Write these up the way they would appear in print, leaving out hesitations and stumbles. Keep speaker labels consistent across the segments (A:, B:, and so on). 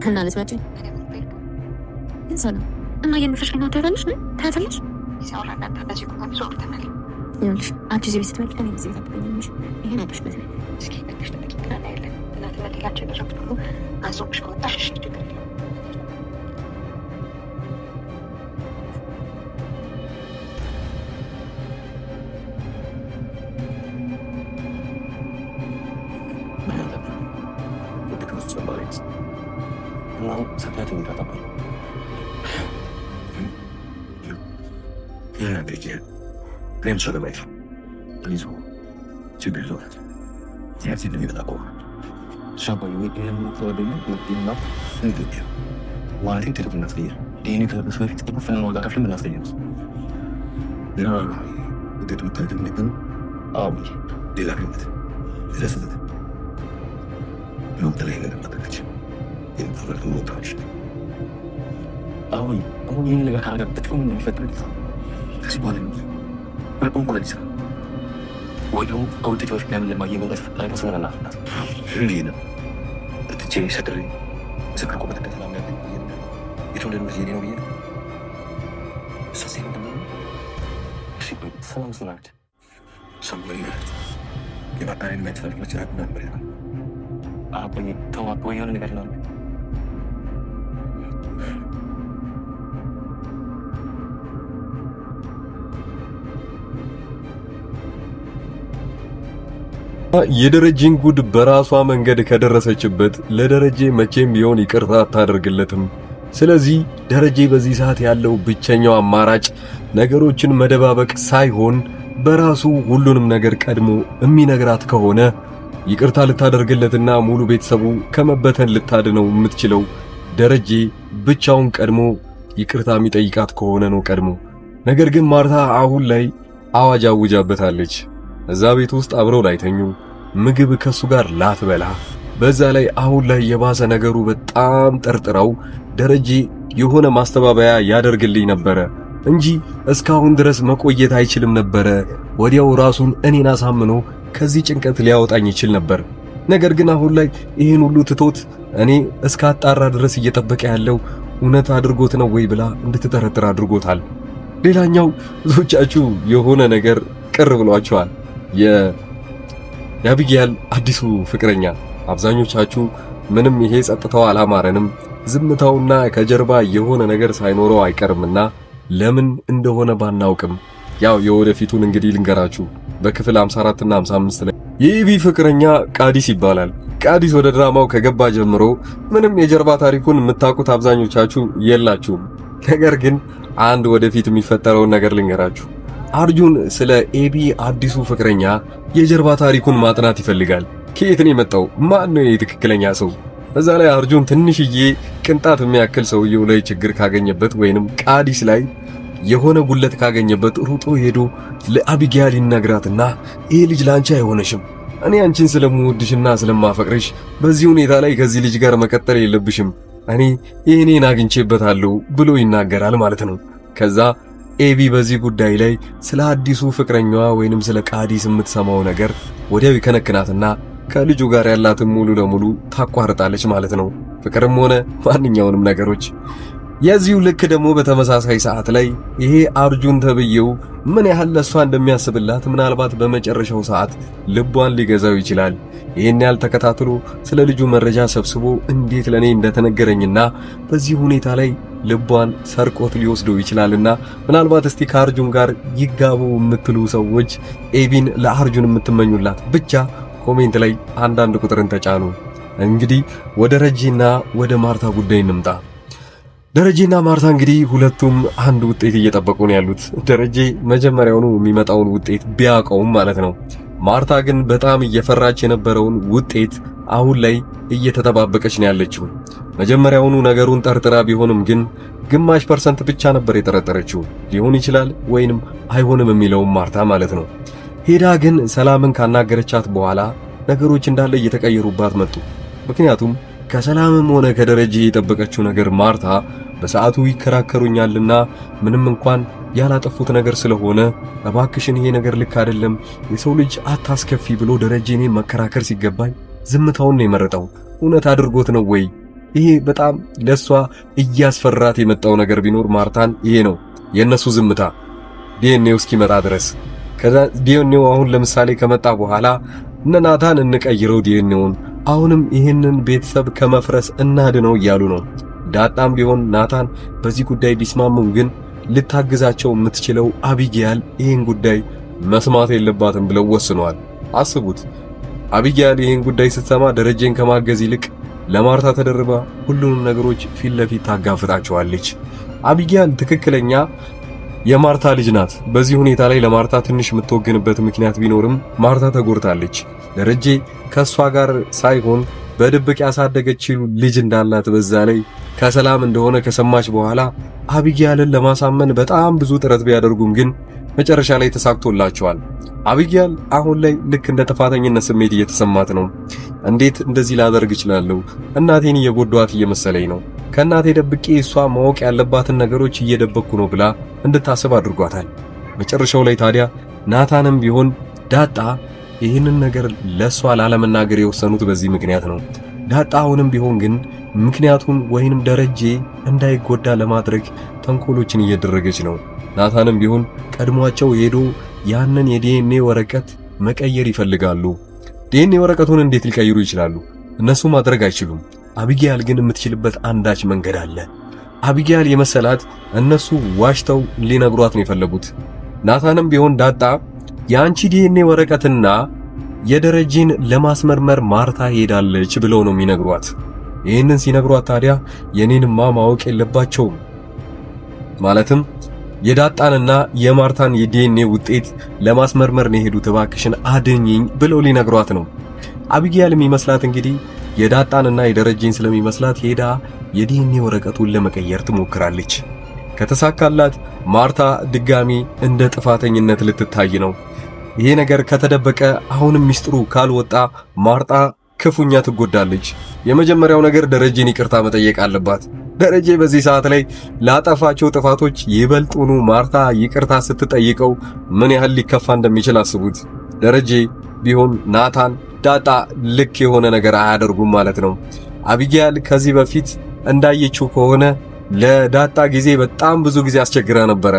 A: እና ልትመጪ ግን ሰላም እና የምፍርሽና ታያታለሽ ታያታለሽ። ይኸውልሽ አንቺ እዚህ ቤት ስትመጪ እኔ እዚህ ቤት አትገኝም። ይሄን አውቀሽበት
B: የደረጀን ጉድ በራሷ መንገድ ከደረሰችበት ለደረጀ መቼም ቢሆን ይቅርታ አታደርግለትም። ስለዚህ ደረጀ በዚህ ሰዓት ያለው ብቸኛው አማራጭ ነገሮችን መደባበቅ ሳይሆን በራሱ ሁሉንም ነገር ቀድሞ የሚነግራት ከሆነ ይቅርታ ልታደርግለትና ሙሉ ቤተሰቡ ከመበተን ልታድነው የምትችለው ደረጀ ብቻውን ቀድሞ ይቅርታ የሚጠይቃት ከሆነ ነው ቀድሞ። ነገር ግን ማርታ አሁን ላይ አዋጅ አውጃበታለች። እዛ ቤት ውስጥ አብረው ላይተኙ፣ ምግብ ከሱ ጋር ላትበላ፣ በዛ ላይ አሁን ላይ የባሰ ነገሩ በጣም ጠርጥረው ደረጀ የሆነ ማስተባበያ ያደርግልኝ ነበረ እንጂ እስካሁን ድረስ መቆየት አይችልም ነበረ። ወዲያው ራሱን እኔን አሳምኖ ከዚህ ጭንቀት ሊያወጣኝ ይችል ነበር። ነገር ግን አሁን ላይ ይህን ሁሉ ትቶት እኔ እስካጣራ ድረስ እየጠበቀ ያለው እውነት አድርጎት ነው ወይ ብላ እንድትጠረጥር አድርጎታል። ሌላኛው ብዙዎቻችሁ የሆነ ነገር ቅር ብሏቸዋል። የአቢጊያል አዲሱ ፍቅረኛ አብዛኞቻችሁ ምንም ይሄ ጸጥታው አላማረንም፣ ዝምታውና ከጀርባ የሆነ ነገር ሳይኖረው አይቀርምና ለምን እንደሆነ ባናውቅም ያው የወደፊቱን እንግዲህ ልንገራችሁ። በክፍል 54 እና 55 ላይ የኢቢ ፍቅረኛ ቃዲስ ይባላል። ቃዲስ ወደ ድራማው ከገባ ጀምሮ ምንም የጀርባ ታሪኩን የምታውቁት አብዛኞቻችሁ የላችሁም። ነገር ግን አንድ ወደፊት የሚፈጠረውን ነገር ልንገራችሁ። አርጁን ስለ ኤቢ አዲሱ ፍቅረኛ የጀርባ ታሪኩን ማጥናት ይፈልጋል። ከየት ነው የመጣው? ማን ነው የትክክለኛ ሰው? በዛ ላይ አርጁን ትንሽዬ ቅንጣት የሚያክል ሰውየው ላይ ችግር ካገኘበት ወይንም ቃዲስ ላይ የሆነ ጉለት ካገኘበት ሩጦ ሄዶ ለአቢጊያል ይነግራትና ይሄ ልጅ ላንቺ አይሆነሽም፣ እኔ አንቺን ስለምወድሽና ስለማፈቅርሽ በዚህ ሁኔታ ላይ ከዚህ ልጅ ጋር መቀጠል የለብሽም፣ እኔ ይህኔን አግኝቼበታለሁ ብሎ ይናገራል ማለት ነው። ከዛ ኤቢ በዚህ ጉዳይ ላይ ስለ አዲሱ ፍቅረኛዋ ወይንም ስለ ቃዲስ የምትሰማው ነገር ወዲያው ይከነክናትና ከልጁ ጋር ያላትን ሙሉ ለሙሉ ታቋርጣለች ማለት ነው። ፍቅርም ሆነ ማንኛውንም ነገሮች። የዚሁ ልክ ደግሞ በተመሳሳይ ሰዓት ላይ ይሄ አርጁን ተብዬው ምን ያህል ለሷ እንደሚያስብላት ምናልባት በመጨረሻው ሰዓት ልቧን ሊገዛው ይችላል። ይህን ያህል ተከታትሎ ስለ ልጁ መረጃ ሰብስቦ እንዴት ለኔ እንደተነገረኝና በዚህ ሁኔታ ላይ ልቧን ሰርቆት ሊወስደው ይችላልና ምናልባት እስቲ ከአርጁን ጋር ይጋቡ የምትሉ ሰዎች ኤቢን ለአርጁን የምትመኙላት ብቻ comment ላይ አንዳንድ ቁጥርን ተጫኑ። እንግዲህ ወደ ረጂና ወደ ማርታ ጉዳይ እንምጣ። ደረጀና ማርታ እንግዲህ ሁለቱም አንድ ውጤት እየጠበቁ ነው ያሉት። ደረጀ መጀመሪያውኑ የሚመጣውን ውጤት ቢያውቀውም ማለት ነው። ማርታ ግን በጣም እየፈራች የነበረውን ውጤት አሁን ላይ እየተጠባበቀች ነው ያለችው። መጀመሪያውኑ ነገሩን ጠርጥራ ቢሆንም ግን ግማሽ percent ብቻ ነበር የጠረጠረችው። ሊሆን ይችላል ወይንም አይሆንም የሚለውም ማርታ ማለት ነው። ሄዳ ግን ሰላምን ካናገረቻት በኋላ ነገሮች እንዳለ እየተቀየሩባት መጡ። ምክንያቱም ከሰላምም ሆነ ከደረጀ የጠበቀችው ነገር ማርታ በሰዓቱ ይከራከሩኛልና ምንም እንኳን ያላጠፉት ነገር ስለሆነ እባክሽን ይሄ ነገር ልክ አይደለም፣ የሰው ልጅ አታስከፊ ብሎ ደረጀ እኔን መከራከር ሲገባኝ ዝምታውን ነው የመረጠው። እውነት አድርጎት ነው ወይ? ይሄ በጣም ለሷ እያስፈራት የመጣው ነገር ቢኖር ማርታን ይሄ ነው፣ የእነሱ ዝምታ ዲኤንኤው እስኪመጣ ድረስ። ከዛ ዲኤንኤው አሁን ለምሳሌ ከመጣ በኋላ እነ ናታን እንቀይረው ዲኤንኤውን፣ አሁንም ይህንን ቤተሰብ ከመፍረስ እናድነው እያሉ ነው። ዳጣም ቢሆን ናታን በዚህ ጉዳይ ቢስማሙም ግን ልታግዛቸው የምትችለው አቢጊያል ይህን ጉዳይ መስማት የለባትም ብለው ወስነዋል። አስቡት፣ አቢጊያል ይህን ጉዳይ ስትሰማ ደረጀን ከማገዝ ይልቅ ለማርታ ተደርባ ሁሉንም ነገሮች ፊት ለፊት ታጋፍጣቸዋለች። አቢጊያል ትክክለኛ የማርታ ልጅ ናት። በዚህ ሁኔታ ላይ ለማርታ ትንሽ የምትወግንበት ምክንያት ቢኖርም ማርታ ተጎድታለች። ደረጀ ከሷ ጋር ሳይሆን በድብቅ ያሳደገችው ልጅ እንዳላት በዛ ላይ ከሰላም እንደሆነ ከሰማች በኋላ አቢጊያልን ለማሳመን በጣም ብዙ ጥረት ቢያደርጉም ግን መጨረሻ ላይ ተሳክቶላቸዋል። አቢጊያል አሁን ላይ ልክ እንደ ጥፋተኝነት ስሜት እየተሰማት ነው። እንዴት እንደዚህ ላደርግ እችላለሁ? እናቴን እየጎዷት እየመሰለኝ ነው። ከእናቴ ደብቄ እሷ ማወቅ ያለባትን ነገሮች እየደበቅኩ ነው ብላ እንድታስብ አድርጓታል። መጨረሻው ላይ ታዲያ ናታንም ቢሆን ዳጣ ይህንን ነገር ለሷ ላለመናገር የወሰኑት በዚህ ምክንያት ነው። ዳጣ አሁንም ቢሆን ግን ምክንያቱን ወይንም ደረጀ እንዳይጎዳ ለማድረግ ተንኮሎችን እየደረገች ነው። ናታንም ቢሆን ቀድሟቸው ሄዶ ያንን የዲኤንኤ ወረቀት መቀየር ይፈልጋሉ። ዲኤንኤ ወረቀቱን እንዴት ሊቀይሩ ይችላሉ? እነሱ ማድረግ አይችሉም። አቢጊያል ግን የምትችልበት አንዳች መንገድ አለ። አቢጊያል የመሰላት እነሱ ዋሽተው ሊነግሯት ነው የፈለጉት። ናታንም ቢሆን ዳጣ የአንቺ ዲኤንኤ ወረቀትና የደረጀን ለማስመርመር ማርታ ሄዳለች ብለው ነው የሚነግሯት። ይህንን ሲነግሯት ታዲያ የኔንማ ማወቅ የለባቸውም፣ ማለትም የዳጣንና የማርታን የዲኤንኤ ውጤት ለማስመርመር ነው የሄዱት፣ እባክሽን አድኝኝ ብለው ሊነግሯት ነው። አቢጊያል የሚመስላት እንግዲህ የዳጣንና የደረጀን ስለሚመስላት ሄዳ የዲኤንኤ ወረቀቱን ለመቀየር ትሞክራለች። ከተሳካላት ማርታ ድጋሚ እንደ ጥፋተኝነት ልትታይ ነው። ይሄ ነገር ከተደበቀ፣ አሁንም ሚስጥሩ ካልወጣ ማርታ ክፉኛ ትጎዳለች። የመጀመሪያው ነገር ደረጀን ይቅርታ መጠየቅ አለባት። ደረጀ በዚህ ሰዓት ላይ ላጠፋቸው ጥፋቶች ይበልጡኑ ማርታ ይቅርታ ስትጠይቀው ምን ያህል ሊከፋ እንደሚችል አስቡት። ደረጀ ቢሆን ናታን፣ ዳጣ ልክ የሆነ ነገር አያደርጉም ማለት ነው። አቢጊያል ከዚህ በፊት እንዳየችው ከሆነ ለዳጣ ጊዜ በጣም ብዙ ጊዜ አስቸግራ ነበረ።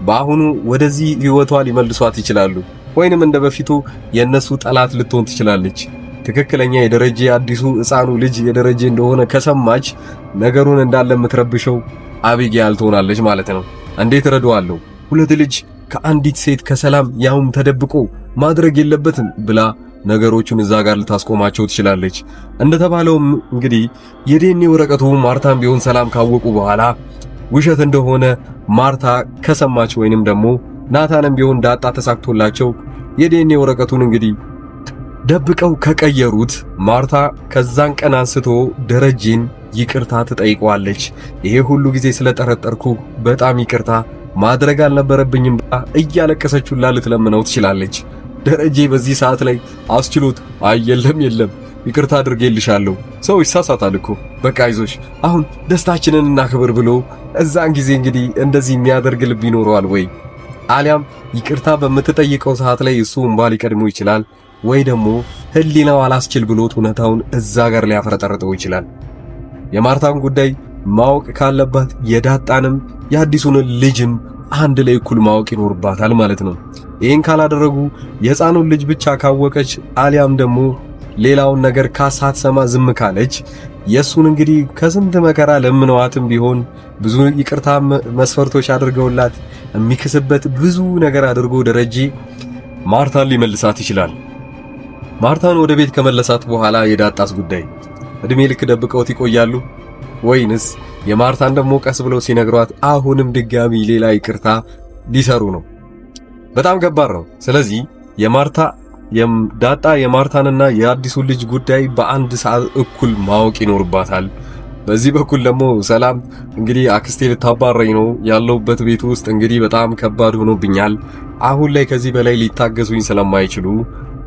B: በአሁኑ ወደዚህ ህይወቷ ሊመልሷት ይችላሉ፣ ወይንም እንደ በፊቱ የነሱ ጠላት ልትሆን ትችላለች። ትክክለኛ የደረጀ አዲሱ ሕፃኑ ልጅ የደረጀ እንደሆነ ከሰማች ነገሩን እንዳለ የምትረብሸው አቢጊያል ትሆናለች ማለት ነው። እንዴት እረዳዋለሁ? ሁለት ልጅ ከአንዲት ሴት ከሰላም ያውም ተደብቆ ማድረግ የለበትም ብላ ነገሮቹን እዛ ጋር ልታስቆማቸው ትችላለች። እንደተባለውም እንግዲህ የዲኤንኤ ወረቀቱ ማርታም ቢሆን ሰላም ካወቁ በኋላ ውሸት እንደሆነ ማርታ ከሰማች ወይንም ደግሞ ናታንም ቢሆን ዳጣ ተሳክቶላቸው የዲኤንኤ ወረቀቱን እንግዲህ ደብቀው ከቀየሩት ማርታ ከዛን ቀን አንስቶ ደረጀን ይቅርታ ትጠይቀዋለች። ይሄ ሁሉ ጊዜ ስለጠረጠርኩ በጣም ይቅርታ፣ ማድረግ አልነበረብኝም ብላ እያለቀሰች ሁላ ልትለምነው ትችላለች። ደረጀ በዚህ ሰዓት ላይ አስችሎት አይ የለም የለም ይቅርታ አድርጌልሻለሁ፣ ሰው ይሳሳታል እኮ፣ በቃ አይዞሽ፣ አሁን ደስታችንን እናክብር ብሎ እዛን ጊዜ እንግዲህ እንደዚህ የሚያደርግ ልብ ይኖረዋል ወይ? አሊያም ይቅርታ በምትጠይቀው ሰዓት ላይ እሱ እንባ ሊቀድመው ይችላል፣ ወይ ደግሞ ህሊናው አላስችል ብሎት እውነታውን እዛ ጋር ሊያፍረጠርጠው ይችላል። የማርታን ጉዳይ ማወቅ ካለባት የዳጣንም የአዲሱን ልጅም አንድ ላይ እኩል ማወቅ ይኖርባታል ማለት ነው። ይህን ካላደረጉ የሕፃኑን ልጅ ብቻ ካወቀች አሊያም ደግሞ ሌላውን ነገር ካሳትሰማ ዝም ካለች የሱን እንግዲህ ከስንት መከራ ለምነዋትም ቢሆን ብዙ ይቅርታ መስፈርቶች አድርገውላት የሚክስበት ብዙ ነገር አድርጎ ደረጀ ማርታን ሊመልሳት ይችላል። ማርታን ወደ ቤት ከመለሳት በኋላ የዳጣስ ጉዳይ እድሜ ልክ ደብቀውት ይቆያሉ ወይንስ የማርታን ደግሞ ቀስ ብለው ሲነግሯት አሁንም ድጋሚ ሌላ ይቅርታ ሊሰሩ ነው? በጣም ከባድ ነው። ስለዚህ የማርታ ዳጣ የማርታንና የአዲሱ ልጅ ጉዳይ በአንድ ሰዓት እኩል ማወቅ ይኖርባታል። በዚህ በኩል ደግሞ ሰላም እንግዲህ አክስቴ ልታባረኝ ነው፣ ያለሁበት ቤት ውስጥ እንግዲህ በጣም ከባድ ሆኖብኛል። አሁን ላይ ከዚህ በላይ ሊታገሱኝ ስለማይችሉ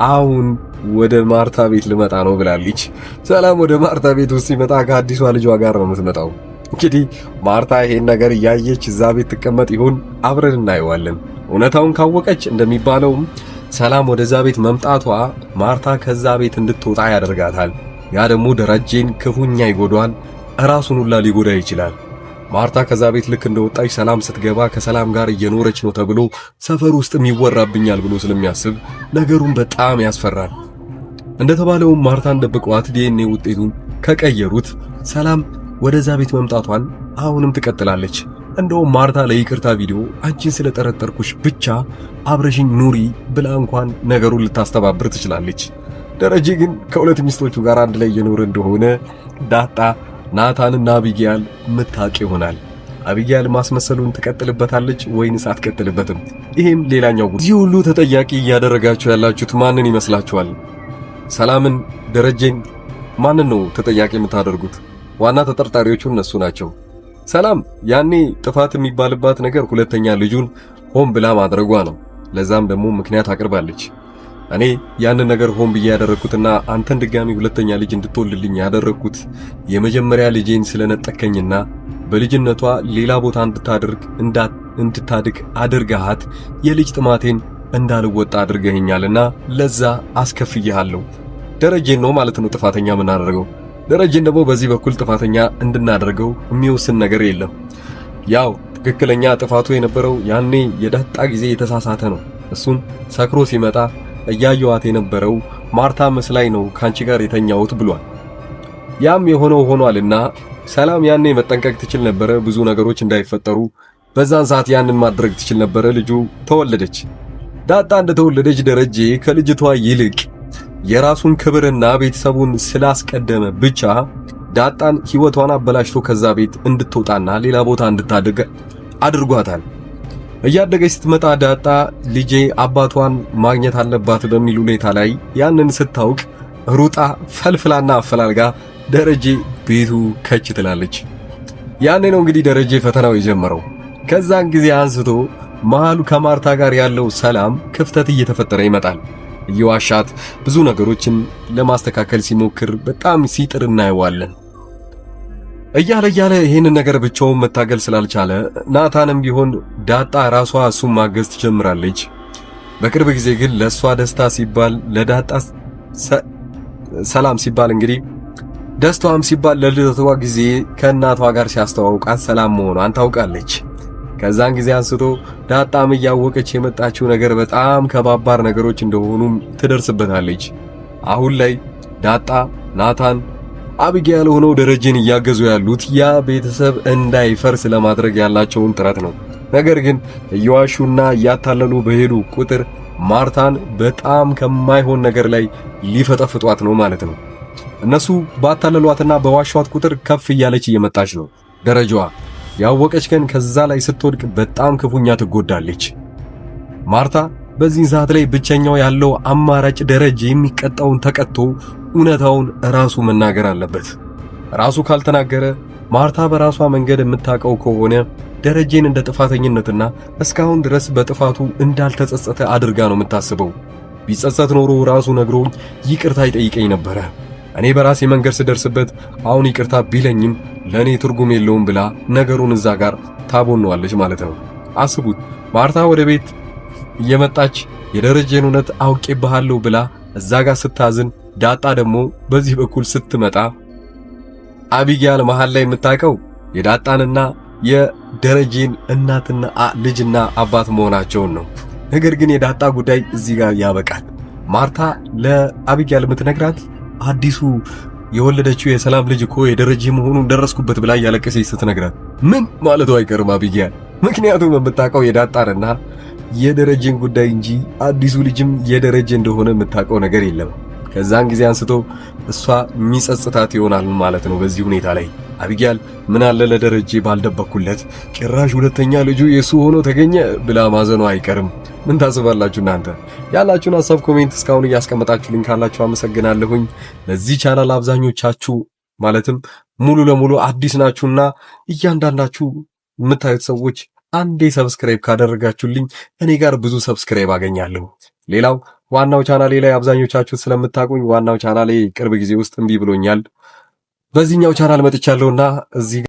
B: አሁን ወደ ማርታ ቤት ልመጣ ነው ብላለች። ሰላም ወደ ማርታ ቤት ውስጥ ሲመጣ ከአዲሷ ልጇ ጋር ነው የምትመጣው። እንግዲህ ማርታ ይሄን ነገር እያየች እዛ ቤት ትቀመጥ ይሆን? አብረን እናየዋለን። እውነታውን ካወቀች እንደሚባለውም ሰላም ወደዛ ቤት መምጣቷ ማርታ ከዛ ቤት እንድትወጣ ያደርጋታል። ያ ደግሞ ደረጀን ክፉኛ ይጎዳዋል፣ ራሱን ሁላ ሊጎዳ ይችላል። ማርታ ከዛ ቤት ልክ እንደወጣች ሰላም ስትገባ ከሰላም ጋር እየኖረች ነው ተብሎ ሰፈር ውስጥም ይወራብኛል ብሎ ስለሚያስብ ነገሩን በጣም ያስፈራል። እንደተባለውም ማርታን ደብቀዋት ዲኤንኤ ውጤቱን ከቀየሩት ሰላም ወደዛ ቤት መምጣቷን አሁንም ትቀጥላለች። እንደውም ማርታ ለይቅርታ ቪዲዮ አንቺን ስለጠረጠርኩሽ ብቻ አብረሽኝ ኑሪ ብላ እንኳን ነገሩን ልታስተባብር ትችላለች። ደረጀ ግን ከሁለት ሚስቶቹ ጋር አንድ ላይ እየኖረ እንደሆነ ዳጣ፣ ናታንና አቢጊያል ምታቅ ይሆናል። አቢጊያል ማስመሰሉን ትቀጥልበታለች ወይንስ አትቀጥልበትም? ይሄም ሌላኛው ጉዳይ። እዚህ ሁሉ ተጠያቂ እያደረጋችሁ ያላችሁት ማንን ይመስላችኋል? ሰላምን፣ ደረጀን፣ ማንን ነው ተጠያቂ የምታደርጉት? ዋና ተጠርጣሪዎቹ እነሱ ናቸው። ሰላም ያኔ ጥፋት የሚባልባት ነገር ሁለተኛ ልጁን ሆን ብላ ማድረጓ ነው። ለዛም ደግሞ ምክንያት አቅርባለች። እኔ ያንን ነገር ሆን ብዬ ያደረግኩትና አንተን ድጋሚ ሁለተኛ ልጅ እንድትወልድልኝ ያደረግኩት የመጀመሪያ ልጄን ስለነጠከኝና በልጅነቷ ሌላ ቦታ እንድታደርግ እንድታድግ አድርገሃት የልጅ ጥማቴን እንዳልወጣ አድርገኸኛልና ለዛ አስከፍዬሃለሁ። ደረጀን ነው ማለት ነው ጥፋተኛ የምናደርገው። ደረጀን ደግሞ በዚህ በኩል ጥፋተኛ እንድናደርገው የሚወስን ነገር የለም። ያው ትክክለኛ ጥፋቱ የነበረው ያኔ የዳጣ ጊዜ የተሳሳተ ነው። እሱን ሰክሮ ሲመጣ እያየዋት የነበረው ማርታ መስላይ ነው ካንቺ ጋር የተኛሁት ብሏል። ያም የሆነው ሆኗልና ሰላም ያኔ መጠንቀቅ ትችል ነበረ፣ ብዙ ነገሮች እንዳይፈጠሩ በዛን ሰዓት ያንን ማድረግ ትችል ነበረ። ልጁ ተወለደች። ዳጣ እንደተወለደች ደረጀ ከልጅቷ ይልቅ የራሱን ክብርና ቤተሰቡን ስላስቀደመ ብቻ ዳጣን ሕይወቷን አበላሽቶ ከዛ ቤት እንድትወጣና ሌላ ቦታ እንድታድግ አድርጓታል። እያደገች ስትመጣ ዳጣ ልጄ አባቷን ማግኘት አለባት በሚል ሁኔታ ላይ ያንን ስታውቅ ሩጣ ፈልፍላና አፈላልጋ ደረጀ ቤቱ ከች ትላለች። ያኔ ነው እንግዲህ ደረጀ ፈተናው የጀመረው። ከዛን ጊዜ አንስቶ መሃሉ ከማርታ ጋር ያለው ሰላም ክፍተት እየተፈጠረ ይመጣል። እየዋሻት ብዙ ነገሮችን ለማስተካከል ሲሞክር በጣም ሲጥር እናየዋለን። እያለ እያለ ይህንን ነገር ብቻውን መታገል ስላልቻለ ናታንም ቢሆን ዳጣ ራሷ እሱን ማገዝ ትጀምራለች። በቅርብ ጊዜ ግን ለእሷ ደስታ ሲባል ለዳጣ ሰላም ሲባል እንግዲህ ደስታዋም ሲባል ለልደቷ ጊዜ ከእናቷ ጋር ሲያስተዋውቃት ሰላም መሆኗን ታውቃለች። ከዛን ጊዜ አንስቶ ዳጣም እያወቀች የመጣችው ነገር በጣም ከባባር ነገሮች እንደሆኑም ትደርስበታለች። አሁን ላይ ዳጣ፣ ናታን፣ አቢጊያል ሆነው ደረጀን እያገዙ ያሉት ያ ቤተሰብ እንዳይፈርስ ለማድረግ ያላቸውን ጥረት ነው። ነገር ግን እየዋሹና እያታለሉ በሄዱ ቁጥር ማርታን በጣም ከማይሆን ነገር ላይ ሊፈጠፍጧት ነው ማለት ነው። እነሱ ባታለሏትና በዋሿት ቁጥር ከፍ እያለች እየመጣች ነው ደረጃዋ። ያወቀች ቀን ከዛ ላይ ስትወድቅ በጣም ክፉኛ ትጎዳለች። ማርታ በዚህ ሰዓት ላይ ብቸኛው ያለው አማራጭ ደረጀ የሚቀጣውን ተቀጥቶ እውነታውን ራሱ መናገር አለበት። ራሱ ካልተናገረ ማርታ በራሷ መንገድ የምታውቀው ከሆነ ደረጀን እንደ ጥፋተኝነትና እስካሁን ድረስ በጥፋቱ እንዳልተጸጸተ አድርጋ ነው የምታስበው። ቢጸጸት ኖሮ ራሱ ነግሮኝ ይቅርታ ይጠይቀኝ ነበረ። እኔ በራሴ መንገድ ስደርስበት አሁን ይቅርታ ቢለኝም ለእኔ ትርጉም የለውም ብላ ነገሩን እዛ ጋር ታቦነዋለች ማለት ነው። አስቡት፣ ማርታ ወደ ቤት እየመጣች የደረጀን እውነት አውቄብሃለሁ ብላ እዛ ጋር ስታዝን፣ ዳጣ ደግሞ በዚህ በኩል ስትመጣ አቢጊያል መሃል ላይ የምታውቀው የዳጣንና የደረጀን እናትና ልጅና አባት መሆናቸውን ነው። ነገር ግን የዳጣ ጉዳይ እዚህ ጋር ያበቃል። ማርታ ለአቢጊያል የምትነግራት አዲሱ የወለደችው የሰላም ልጅ እኮ የደረጀ መሆኑን ደረስኩበት ብላ እያለቀሰች ስትነግራት ምን ማለቱ አይቀርም አቢጊያል። ምክንያቱም የምታውቀው የዳጣንና የደረጀን ጉዳይ እንጂ አዲሱ ልጅም የደረጀ እንደሆነ የምታውቀው ነገር የለም። ከዛን ጊዜ አንስቶ እሷ የሚጸጽታት ይሆናል ማለት ነው። በዚህ ሁኔታ ላይ አቢጊያል ምን አለ ለደረጀ ባልደበኩለት፣ ጭራሽ ሁለተኛ ልጁ የሱ ሆኖ ተገኘ ብላ ማዘኗ አይቀርም። ምን ታስባላችሁ እናንተ? ያላችሁን ሀሳብ comment እስካሁን እያስቀመጣችሁልኝ ካላችሁ አመሰግናለሁኝ። ለዚህ ቻናል አብዛኞቻችሁ ማለትም ሙሉ ለሙሉ አዲስ ናችሁና እያንዳንዳችሁ የምታዩት ሰዎች አንዴ subscribe ካደረጋችሁልኝ እኔ ጋር ብዙ subscribe አገኛለሁ። ሌላው ዋናው ቻናሌ ላይ አብዛኞቻችሁ ስለምታውቁኝ ዋናው ቻናሌ ቅርብ ጊዜ ውስጥ እምቢ ብሎኛል። በዚህኛው ቻናል መጥቻለሁና እዚህ